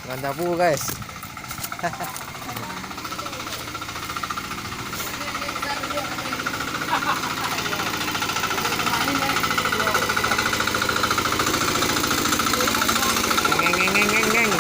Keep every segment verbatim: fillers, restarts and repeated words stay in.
Mantap, guys. Ngeng, ngeng, ngeng, ngeng, ngeng.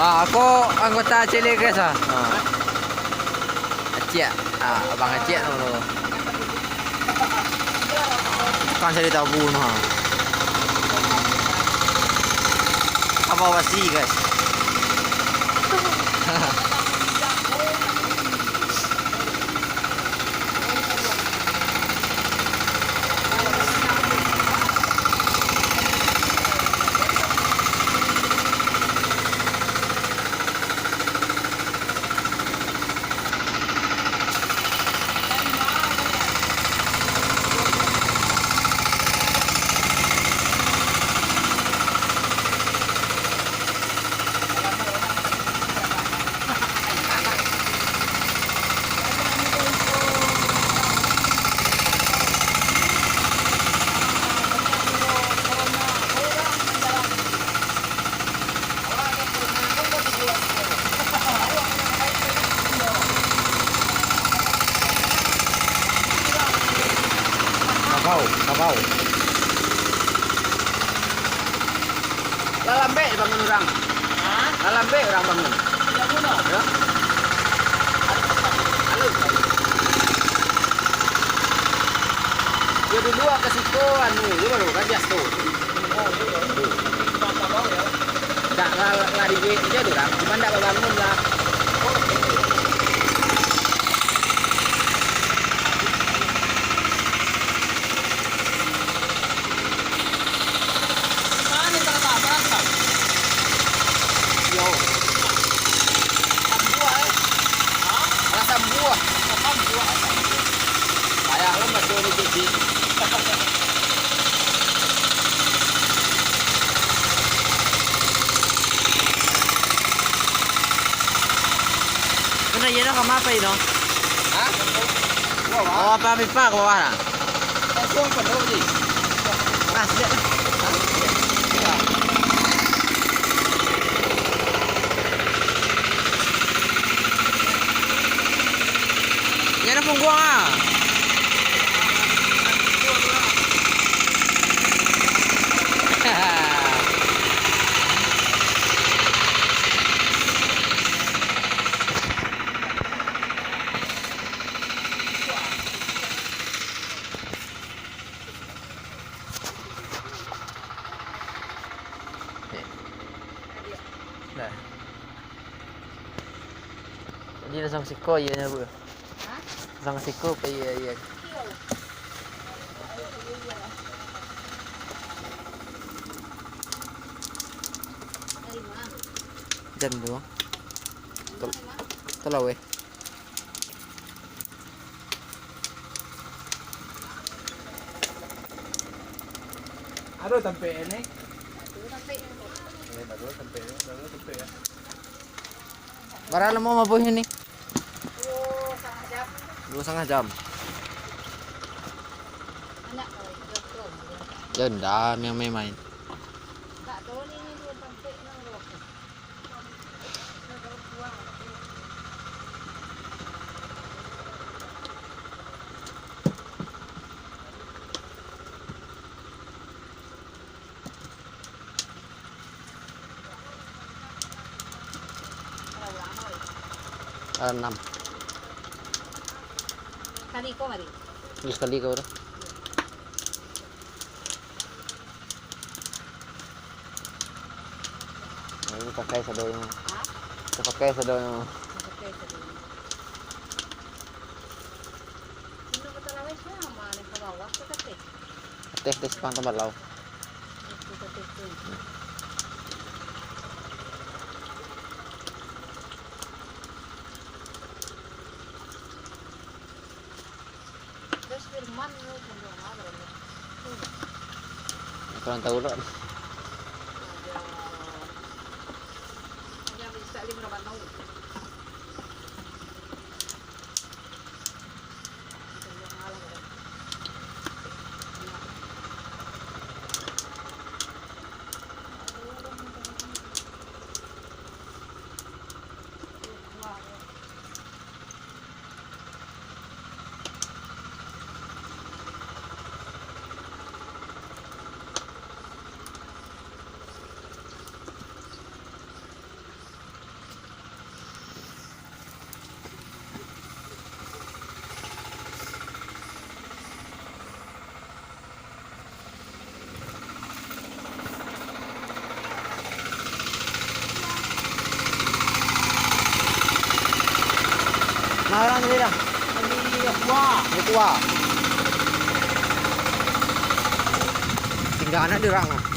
Ah, aku anggota cilik, guys, ah. Ah. Acik, ah, abang Acik tu. Bukan saya tabu tu, ha. Apa wasi, guys? Kabau, kabau. Lah lambek bangun urang. Hah? Lah lambek urang bangun. Bangun, ah? Yo. Halo. Yo, dulu ka siko, anu, yo baru kan biaso. Oh, iyo. Ndak lah, lah dibuek se tu urang, cuma ndak babangun lah. Yo. Sambuah, eh. Hah? Alah sambuah. Oh, sambuah. Payah lo baco ni, Cik. Kena iyo dah, ka ma pai no? Hah? Oh, apa pipa ka bawah nah? Langsung penuh ni. Nah, sijak lah. Hah? Sijak. Inyo ado pungguang ah. Nah. Jadi langsung siko iyo nyo, Bu. Hah? Langsung siko, apa iyo, iyo. Dari mana? Jam dua. Tel-, telau, eh. Ado tampek ni? Eh, ado tampek ni, ado tampek ya. Bara lamo mabuih ni? Duo satangah jam. Yo ndak, main-main. Anam. Sakali ko, Mari. Sakali ko, dah. Ini pakai sadonyo. Hah? Pakai sadonyo. Pakai sadonyo. Teh, teh, simpang Tambalau. Kurang tahu lah. Nah, urang tadi dah. Di kuah. Tingga anak di urang.